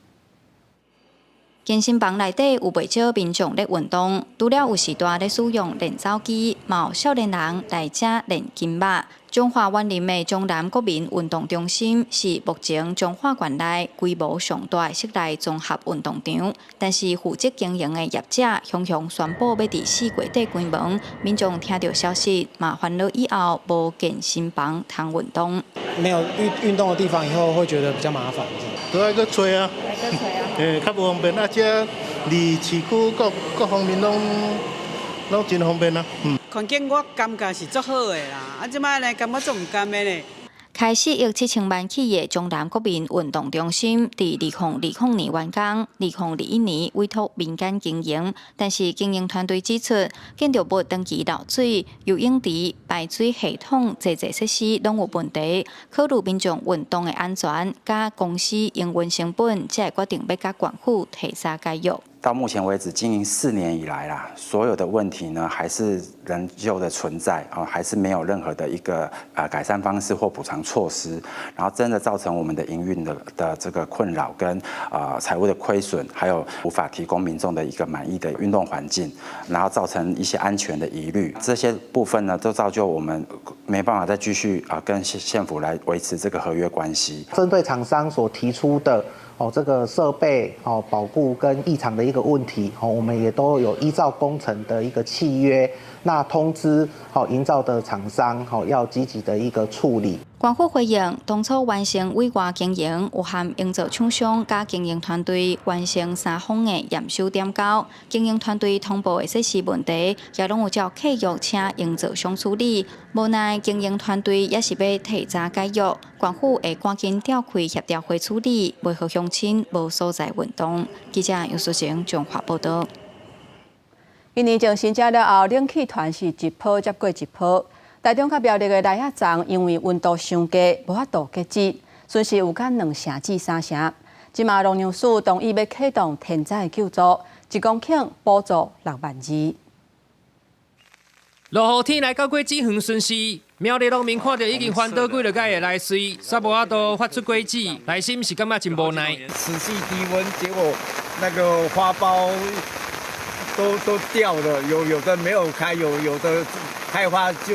Speaker 22: 健身房內底有袂少民眾咧運動，除了有時段咧使用練走機，嘛有少年人來遮練筋肉。彰化員林的彰南國民運動中心是目前彰化縣內規模上大的室內綜合運動場，但是負責經營的業者雄雄宣布欲佇4月底關門，民眾聽著消息嘛煩惱以後無健身房通運動。
Speaker 23: 沒有運動的地方以後會覺得比較麻煩。
Speaker 24: 都愛閣揣啊，欸，較無方便啊，這離市區各方面攏真方便啊。
Speaker 25: 環境我感覺是足好的啦，啊，這擺呢感覺足毋甘的呢。
Speaker 22: 開4億7千萬起的彰南國民運動中心，佇2020年完工，2021年委託民間經營，但是經營團隊指出，建築物長期漏水、游泳池、排水系統、濟濟設施攏有問題，考慮民眾運動的安全，佮公司營運成本，才會決定欲佮縣府提早解約。
Speaker 29: 到目前為止，經營4年以來啦，所有的問題呢，還是仍舊的存在啊，還是沒有任何的一個改善方式或補償措施，然後真的造成我們的營運的這個困擾跟財務的虧損，還有無法提供民眾的一個滿意的運動環境，然後造成一些安全的疑慮，這些部分呢，都造就我們沒辦法再繼續啊跟縣府來維持這個合約關係。
Speaker 30: 針對廠商所提出的這個設備保固跟異常的一個問題，我們也都有依照工程的一個契約，那通知營造的廠商要積極的一個處理。
Speaker 22: 縣府回應，當初完成委外經營，有和營造廠商佮經營團隊完成三方的驗收點交，經營團隊通報的設施問題，也攏有照契約請營造商處理。無奈經營團隊猶是欲提早解約，縣府會趕緊召開協調會處理，袂予鄉親無所在運動。記者楊淑晴彰化報導。
Speaker 1: 今年從新增了後，冷氣團是一波接過一波。台中佮苗栗的梨仔欉因為溫度傷低，無法度結籽，損失有敢2成至3成。這馬農糧署同意欲啟動天災救助，1公頃補助6萬二。
Speaker 5: 落雨天來到果子園巡視，苗栗農民看著已經翻倒幾落擺的來穗，煞無法度發出果子，內心是感覺真無奈。
Speaker 6: 持續低溫，結果那個花苞都掉了，有的沒有開，有的開花就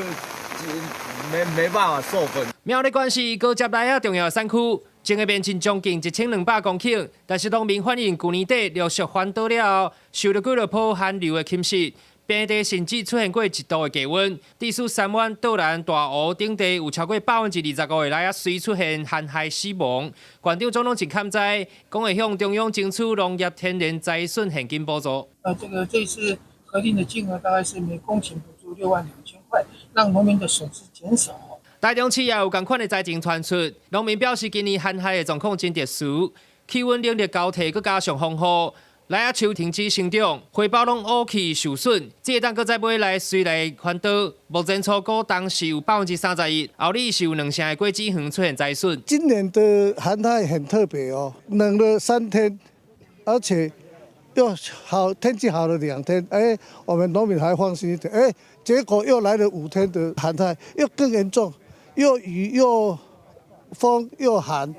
Speaker 6: 沒辦法授粉。
Speaker 5: 苗栗縣是高捷來仔重要產區，種的面積將近1200公頃，但是農民反映舊年底陸續翻倒了後，受著幾落波寒流的侵襲。平地甚至出現過一度的低溫，致使三灣、道南、大湖等地有超過25%的來仔穗出現寒害死亡。縣長總統真坎災，講會向中央爭取農業天然災損現金補助。
Speaker 7: 這個這次核定的金額大概是每公頃補助6萬2千塊，讓農民的損失減少。
Speaker 5: 台中市也有仝款的災情傳出，農民表示今年寒害的狀況真特殊，氣溫冷熱交替，閣加上風雨。來仔樹停止生長，花苞攏烏去受損，這會當閣再買來穗來翻倒。目前初估當時有31%，後日是有兩成的果子園出現災損。
Speaker 8: 今年的寒害很特別哦，冷了3天，而且又好天氣好了2天，哎，我們農民還放心一點，哎，結果又來了5天的寒害，又更嚴重，又雨又風又寒。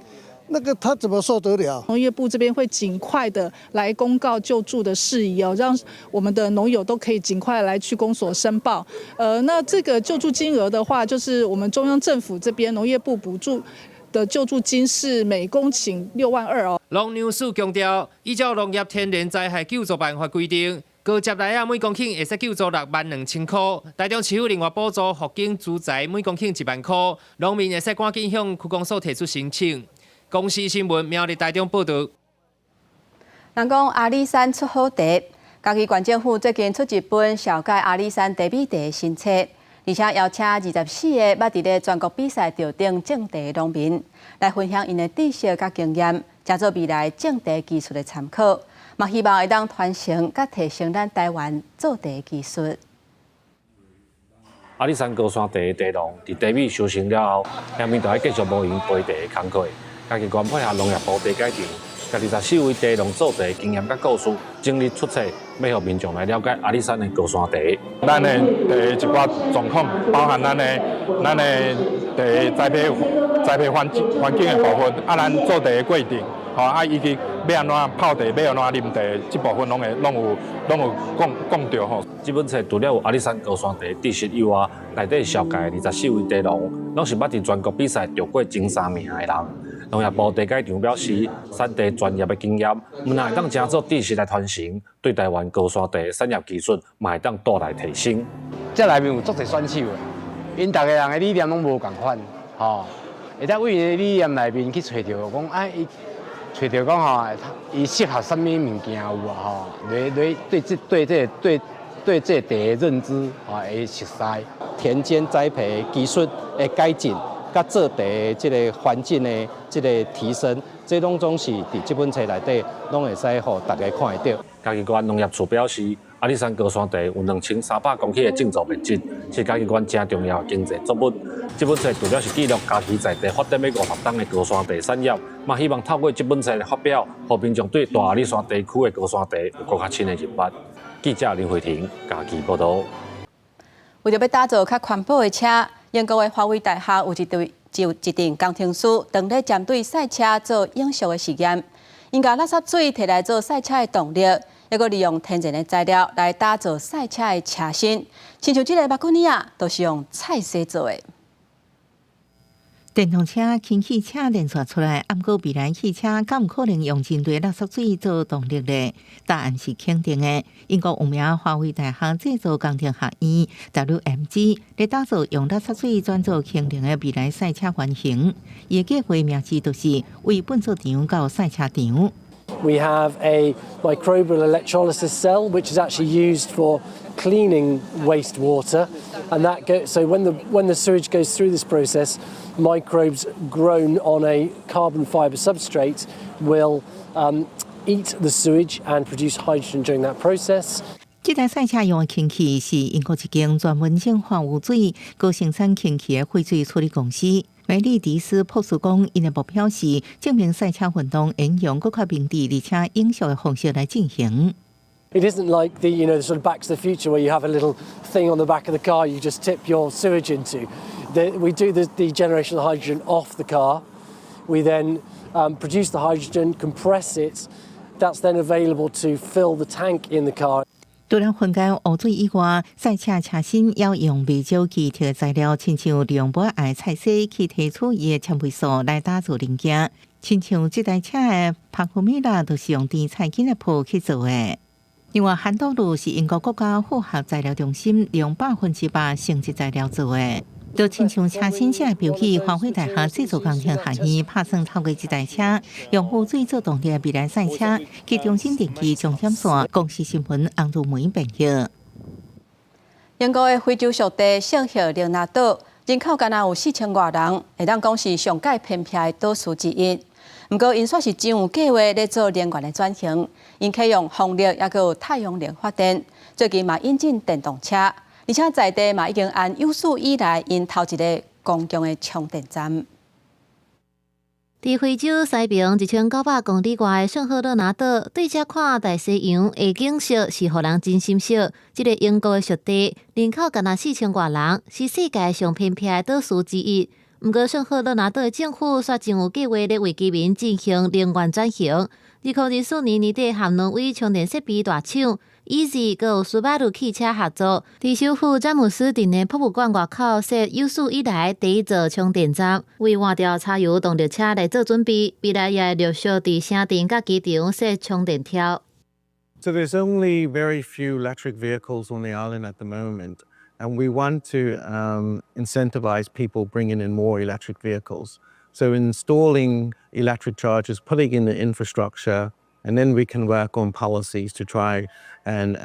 Speaker 8: 那個他怎麼受得了？
Speaker 9: 農業部這邊會盡快的來公告救助的事宜哦，讓我們的農友都可以盡快來區公所申報。那這個救助金額的話，就是我們中央政府這邊農業部補助的救助金是每公頃6萬2哦。
Speaker 5: 農糧署強調，依照農業天然災害救助辦法規定，高捷來仔每公頃會使救助6萬2千塊，台中市府另外補助復耕資材每公頃1萬塊，農民會使趕緊向區公所提出申請。公視新聞苗栗台中報導。
Speaker 1: 人講阿里山出好茶，嘉義縣政府最近出一本紹介阿里山茶米茶的新冊，而且邀請24個捌佇咧全國比賽著頂種茶的農民來分享𪜶的知識佮經驗，誠做未來種茶技術的參考，嘛希望會當傳承佮提升咱台灣做茶技術。
Speaker 11: 阿里山高山茶的茶農佇茶米收成了後，下面就愛繼續無閒培茶的工課。嘉義縣配合農業部茶改場，共24位茶農做茶經驗佮故事整理出冊，欲予民眾來了解阿里山的高山茶。
Speaker 12: 咱的茶一寡狀況，包含咱的茶栽培環境的部分，啊，咱做茶的過程，吼啊，以及欲按怎泡茶，欲按怎啉茶，這部分攏會講著吼。
Speaker 11: 這本冊除了有阿里山高山茶知識以外，內底紹介24位茶農，攏是捌佇全國比賽著過前三名的人。農業部茶改場表示，產茶專業的經驗，毋但會當誠做知識來傳承，對台灣高山茶產業技術嘛會當帶來提升。
Speaker 15: 這內面有足濟選手的，𪜶逐个人的理念攏無仝款，吼，會當為𪜶的理念內面去揣著講，啊，伊揣著講吼，伊適合啥物物件有無吼？來來對這茶的認知吼會熟悉。
Speaker 26: 田間栽培技術的改進，佮做茶的這個環境的這個提升，這攏總是佇這本冊內底攏會使予大家看會著。
Speaker 11: 嘉義縣農業處表示，阿里山高山茶有2300公頃的種植面積，是嘉義縣誠重要的經濟作物。這本冊除了是記錄嘉義在地發展欲50冬的高山茶產業，嘛希望透過這本冊的發表，予民眾對大阿里山地區的高山茶有閣較深的認識。記者林慧婷嘉義報導。
Speaker 1: 為著欲打造較環保的車，英國的華威大學有一對就一陣工程師，當咧針對賽車做永續的實驗，𪜶共垃圾水提來做賽車的動力，猶閣利用天然的材料來打造賽車的車身，親像這个馬古尼仔，都是用菜絲做的。
Speaker 10: 電動車、氫氣車連紲出來，毋過未來汽車敢有可能用真濟垃圾水做動力呢？答案是肯定的。英國有名華威大學製造工程學院 WMG 咧打造用垃圾水轉做氫能的未來賽車原型，伊的計畫名字就是為糞掃場到賽車場。
Speaker 27: We have a microbial electrolysis cell, which is actually used for cleaning wastewater, and that go, so when the sewage goes through this process, microbes grown on a carbon fiber substrate will eat the sewage and produce hydrogen during that process.
Speaker 10: 這台賽車用的氫氣是英國一間專門淨化污水、閣生產氫氣的廢水處理公司。梅麗迪斯博士講，𪜶的目標是證明賽車運動應用閣較明智而且永續的方式來進行。
Speaker 27: It isn't like the sort of Back to the Future where you have a little thing on the back of the car you just tip your sewage into. We do the generation of hydrogen off the car. We then produce the hydrogen, compress it. That's then available to fill the tank in the car.
Speaker 3: 除了分解污水以外，賽車車身也用袂少奇特材料，親像用無愛菜絲去提取伊的纖維素來打造零件。親像這台車的帕庫米拉，就是用甜菜根的皮去做的。另外，涵道路是英國國家複合材料中心用100%生質材料做的。就親像車身這个標記，華輝大學製造工程學院拍算透過這台車，用污水做動力的未來賽車，去中心電機終點線。公視新聞洪如梅編譯。
Speaker 1: 英國的非洲屬地聖赫勒拿島人口干焦有4000外人，會當講是上蓋偏僻的島嶼之一。毋過，𪜶煞是真有計畫咧做能源的轉型，𪜶啟用風力，抑閣有太陽能發電。最近嘛引進電動車，而且在地嘛已經按有史以來𪜶頭一个公共的充電站。
Speaker 4: 佇非洲西邊1900公里外的聖赫勒拿島，對這看大西洋的景色是予人真心熟。這个英國的屬地人口干焦4000外人，是世界上偏僻的島嶼之一。毋過聖赫勒拿島的政府煞真有計畫咧為居民進行能源轉型。2024年年底，和挪威充電設備大廠 Easee閣有斯巴魯汽車合作，佇首府詹姆斯鎮的博物館外口設有史以來第一座充電站，為換掉柴油動力車來做準備。未來也會陸續佇城鎮佮機場設充電柱。
Speaker 13: So there's only very few electric vehicles on the island at the moment, and we want to incentivize people bringing in more electric vehicles. So installing electric chargers, putting in the infrastructure, and then we can work on policies to try and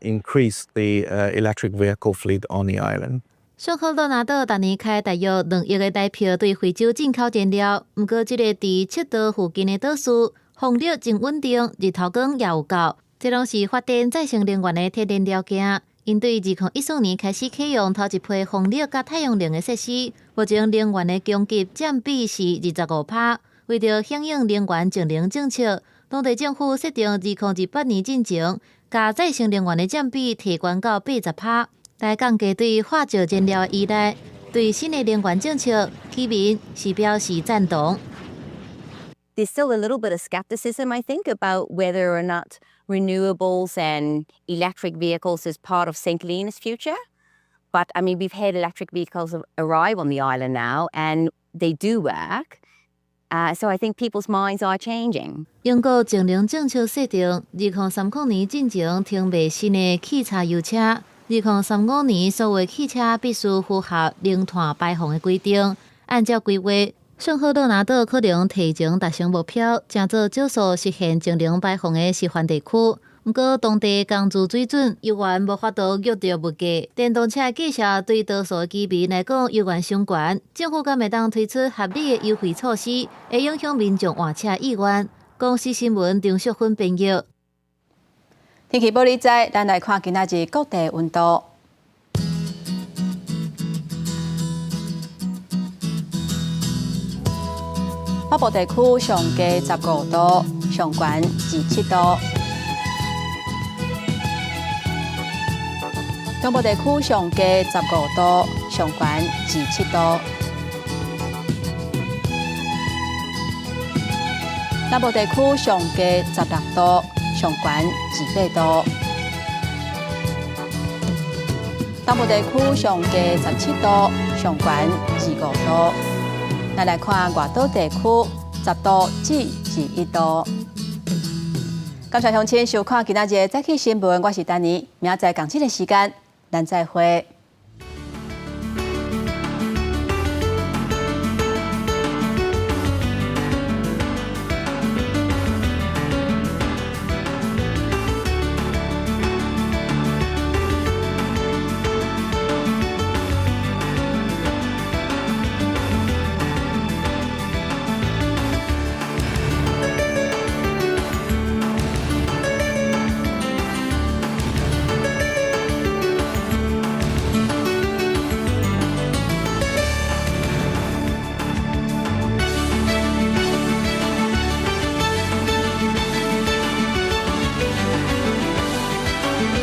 Speaker 13: increase the electric vehicle fleet on the island.
Speaker 4: 聖赫勒拿島逐年開大約2億个台票對非洲進口燃料，毋過這个佇赤道附近的島嶼，風力真穩定，日頭光也有夠，這攏是發電再生能源的天然條件。𪜶對2014年開始啟用頭一批風力佮太陽能的設施，目前能源的供給佔比是25%。為著響應能源淨零政策，當地政府設定2028年進前，共再生能源的佔比提懸到80%，來降低對化石燃料的依賴。對新的能源政策，居民是表示贊同。
Speaker 14: There's still a little bit of skepticism, I think, about whether or not renewables and electric vehicles is part of St. Helena's future. But I mean, we've had electric vehicles arrive on the island now, and they do work. So I think people's minds are changing.
Speaker 4: 英國淨零政策設定，2030年進前停賣新的汽柴油車，2035年所有汽車必須符合零碳排放的規定。按照規劃，聖赫勒拿島可能提前達成目標，成做少數實現淨零排放的示範地區。毋過，當地工資水準猶原無法度約著物價。電動車的價格對多數居民來講猶原傷懸。政府敢會當推出合理的優惠措施，會影響民眾換車意願。公視新聞張淑芬編譯。
Speaker 1: 天氣報你知，咱來看今仔日各地溫度。北部地區上低15度，上懸27度。中部地區上低15度，上懸27度。南部地區上低16度，上懸28度。東部地區上低17度，上懸25度。咱來看外島地區10度至21度。感謝鄉親收看今仔日的早起新聞，我是丹妮，明仔載仝這个時間，咱再會。